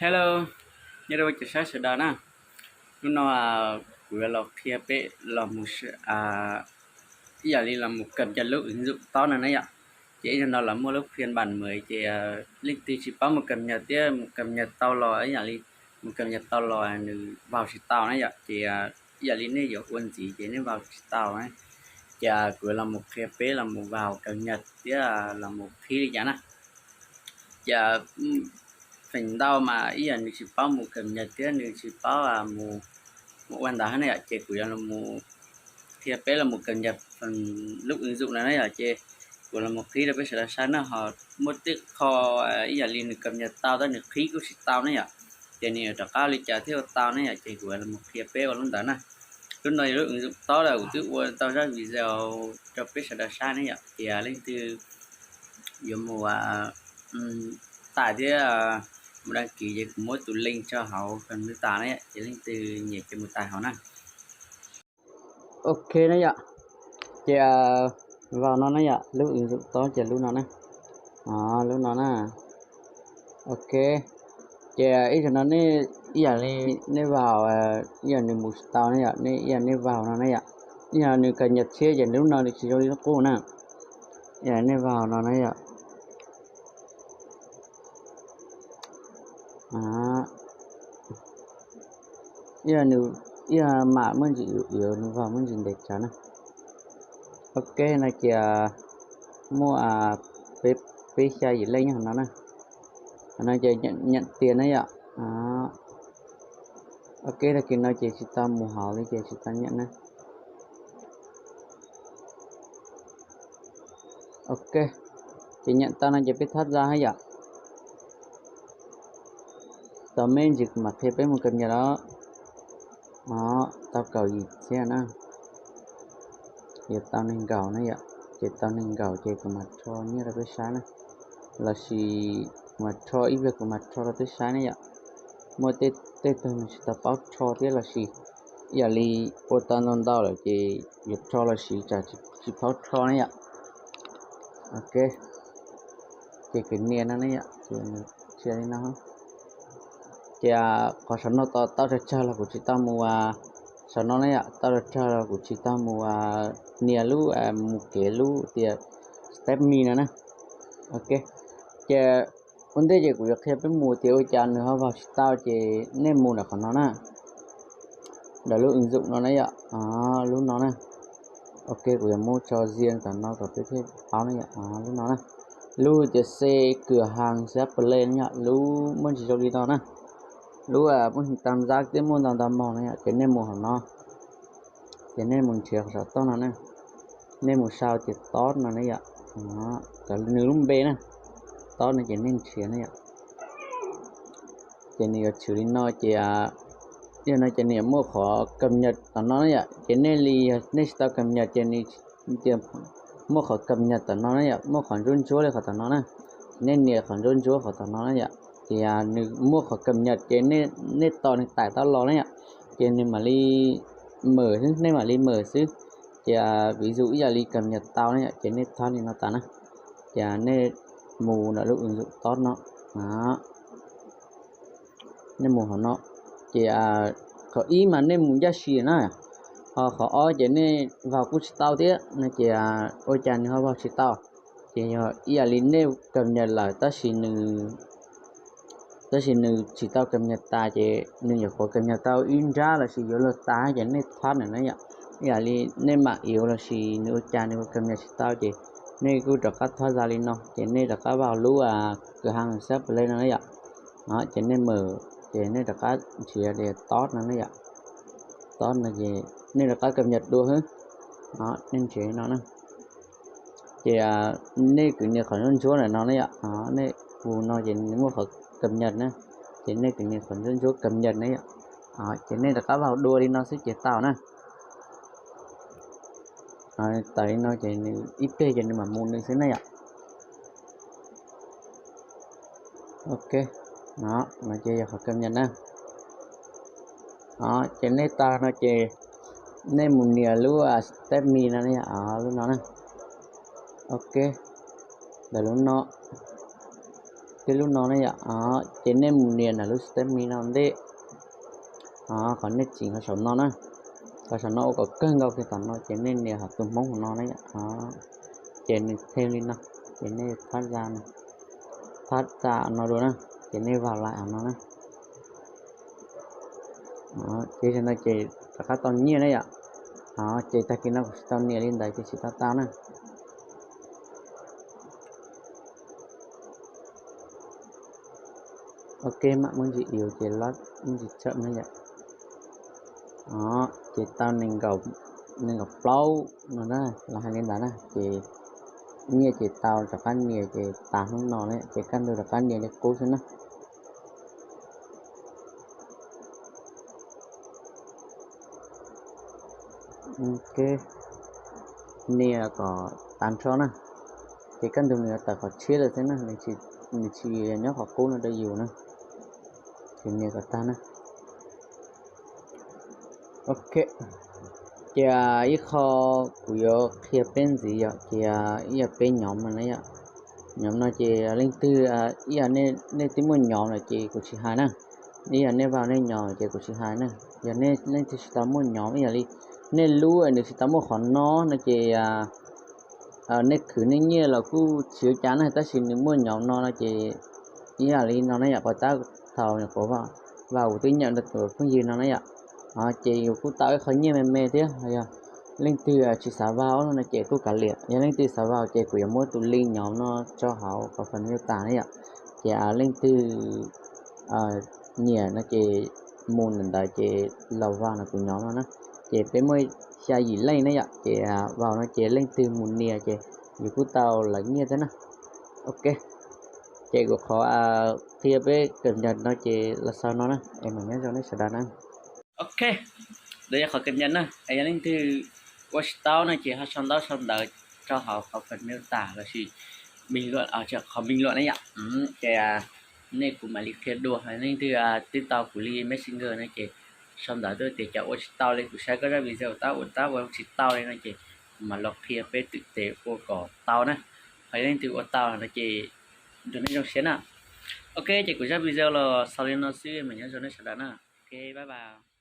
Hello, nyob rau cov saib sawv daws na. Hnub no kuv yuav los qhia peb los mus, ib yam li los mus kam nyas lub wv ntsum tob no na yom. Ces ib zaug no los muaj lub phiaj npam mem ces leej twg tsis paub mus kam nyas thiab mus kam nyas tau los ib yam li mus kam nyas tau los nws vau tsis tau na yom. Ces ib yam li nej yuav ua ntxiv ces nej vau tsis tau na. Ces kuv yuav los mus qhia peb los mus vau kam nyas thiab los mus qhib li cas na. Ces feem ntau mas ib yam nws tsis paub mus kam nyas thiab nws tsis paub mus ua ntawd na yom, ces kuv yuav los qhia peb los mus kam nyas lub wv ntsum no na yom. Ces kuv los mus qhib rau peb sawv daws saib na, ho muaj tej qho ib yam li nws kam nyas tau tab nws qhib kuj tsis tau na yom. Ces nws yuav rov qab li cas thiaj ua tau na yom, ces kuv yuav los qhia peb ua lub ntawd na. Lub no yog lub wv ntsum tob uas kuv twb ua tau zaj video rau peb sawv daws saib ne yom. Ces leej twg yuav mus tais thiab mus đăng ký ces kuv muab tus link tso hauv phần mô tả na yom, ces leej twg nyiam ces mus tais hauv na. Ok na yom, ces vau no na yom, lub wv ntsum tob ces lub no na, lub no na. Ok, ces ib zaug no nej ib yam li nej vau, ib yam nws mus tsis tau ne yom, nej ib yam nej vau no ne yom, ib yam nws kam nyas tshiab ces lub no nws tsis zoo li lub qub na. Ib yam nej vau no ne yom, ib yam mam muaj ntsis yuav nws vau muaj ntsis ntev tsawv na. Ok no ces muaj peb xya yim leej nyob hauv no na. Hauv no ces nyam tias na yom. Ok, tag kis no ces tsis tau mus hauv li ces tsis tau nyam na. Ok, ces nyam tau no ces peb thab za hab yom. Tos me ntsis kuv mam qhia peb mus kam nyas los. Tau kaum yim txhiab na. Yuav tau nees nkaum na yom, ces tau nees nkaum ces kuv mam rho nyiaj rau peb saib na, lossis kuv mam rho ib pliag kuv mam rho rau peb saib ne yom. Muaj tej tug nws tsis tau paub rho thiab lossis ib yam li ua tau ntau ntau lawm ces yuav rho lossis tsam tsis paub rho ne yom. Ok, ces kwv nias no ne yom, ces nws tsis li no. Ces qhov saum no tau tsawg tsawg los kuv tsis tau mus, saum no ne yom, tau tsawg tsawg los kuv tsis tau mus nias lub, mus kev lub tias step me no na. Ok, ces ua ntej ces kuv yuav qhia peb mus tias ua cas nws ho vau tsis tau ces nej mus ntawm qhov no na, ntawm lub wv ntsum no na yom, lub no na. Ok, kuv yuav muab tso zias tom no kom peb thiaj paub ne yom, lub no na. Lub tias xe kws has xab pes le yom, lub muaj ntsis zoo li no na. Lub muaj tam zab thiab muaj ntau ntau moog na yom, ces nej mus hauv no, ces nej mus nrhiav qhov saum toj no na, nej mus sau tias tob no ne yom. Nws lub npe na, tob no ces nej nrhiav ne yom. Ces nws yuav tshwm li no ces, yog no ces nws yuav muaj qhov kam nyas tom no na yom, ces nej li, nej tsis tau kam nyas ces nws tias muaj qhov kam nyas tom no na yom, muaj qhov ntsuab ntsuab li qhov tom no na. Nej nias qhov ntsuab ntsuab qhov tom no na yom, ces nws muaj qhov kam nyas ces nej tos nws tawm tau los na yom, ces nws mam li mem xwb, nej mam li mem xwb. Ces vis zus ib yam li kam nyas tau na yom, ces nej thab li no tas na, ces nej mus ntawm lub wv ntsum tob no, nej mus hauv no, ces qhov ib mas nej mus ncaj si na, ho qhov ob ces nej vau kuj tsis tau thiab no ces ua cas nws ho vau tsis tau? Ces yog ib yam li nej kam nyas lawm tab sis nws tab sis nws tsis tau kam nyas tas ces nws nyuam qhuav kam nyas tau ib nrab lossis yuav luag tas ces nej thab na yom. Ib yam li nej mam yuav lossis nws ua cas nws kam nyas tsis tau ces nej kuj rov qab thab za li no ces nej rov qab vau lub kws has xab pes le no na yom. Ces nej mem, ces nej rov qab nrhiav tias tob no na yom. Tob no ces nej rov qab kam nyas dua xwb. Nej nrhiav no na. Ces nej kwv nias qhov ntsuab ntsuab ntawm no na yom, nej mus no ces nws muaj qhov kam nyas na, ces nej kwv nias qhov ntsuab ntsuab kam nyas na yom. Ces nej rov qab vau dua li no xwb ces tau na. Tawm li no ces nws ib pliag ces nws mam mus nws xwb na yom. Ok, no ces yog qhov kam nyas na. Ces nej tag no ces nej mus nias lub step me no, lub no na. Ok, ntawm lub no. Ces lub no ne yom, ces nej mus nias ntawm lub step me no ntej, qhov nej tsim qhov saum no na, qhov saum no ua kom kawg nkaus kiag tom no ces nej nias hauv tus Hmoob hauv no na yom. Ces nws them li no, ces nej thab za, thab za no dua na, ces nej vào lại hauv no na. Ces tam no ces rov qab tau nyiaj na yom. Ces tag kis no kuv tsis tau nias li ntawd ces tsis tau tau na. Ok, mam muab ntsis ib ces lab muab ntsis tshawm na yom. Ces tau nees nkaum plaub no na, los hais li ntawd na, ces nyiaj ces tau rov qab nias ces tas hnub no na, ces kaj ntug rov qab nias li qub xwb na. Nias kom tas nrho na, ces kaj ntug nws yuav tawm qhov tshiab lawm xwb na, nws tsis nyob qhov qub no rau yus na, ces nias kom tag na. Ok, ces ib qho kuv yuav qhia peb ntxiv yom, ces ib yam peb nhóm no na yom. Nhóm no ces leej twg, ib yam nej twb muaj nhóm lawm ces kuv tsis hais na, ib yam nej vào nej nhóm ces kuv tsis hais na. Yog nej leej twg tsis tau muaj nhóm ib yam li nej lub nws tsis tau muaj qhov no no ces nej khwv nej nyiaj los kuj tsis ua cas na, tab sis nws muaj nhóm no no ces ib yam li no na yom, qhov tab thaum nyuam qhuav vào kuv twb nyeem rau tus phooj ywg no na yom. Ces yus kuj tau ib qho nyiaj me me thiab. Yog leej twg tsis xav vào no ces kuj kav liam, yog leej twg xav vào ces kuv yuav muab tus link nhóm no tso hauv khov kho mêu tả na yom. Ces leej twg nyiam no ces mus ntawm ntawd ces los vào no tus nhóm no na. Ces peb muaj xya yim leej na yom, ces vào no ces leej twg mus nias ces yus kuj tau lawv nyiaj thiab na. Ok, ces kuv qhov qhia peb cập nhật no ces los xaus no na, es mam nyob zoo nej sawv daws na. Ok, ntawd yog qhov cập nhật na, es yog leej twg ua tsis tau no ces ho sau ntaub sau ntawv rau hauv khov kho mêu tả lossis bình luận, qhov bình luận na yom. Ces nej kuv mam li qhia dua, leej twg twb tau kuv li Messenger no ces sau ntawv tuaj tias cas ua tsis tau li, kuv saib koj zaj video tab ua tab ua tsis tau li no ces kuv mam los qhia peb twm tes ua kom tau na. Ho yog leej twg ua tau no ces nrog nej zoo siab na. Ok, ces kuv zaj video los xaus li no xwb, mam nyob zoo nej sawv daws na. Ok, bye bye.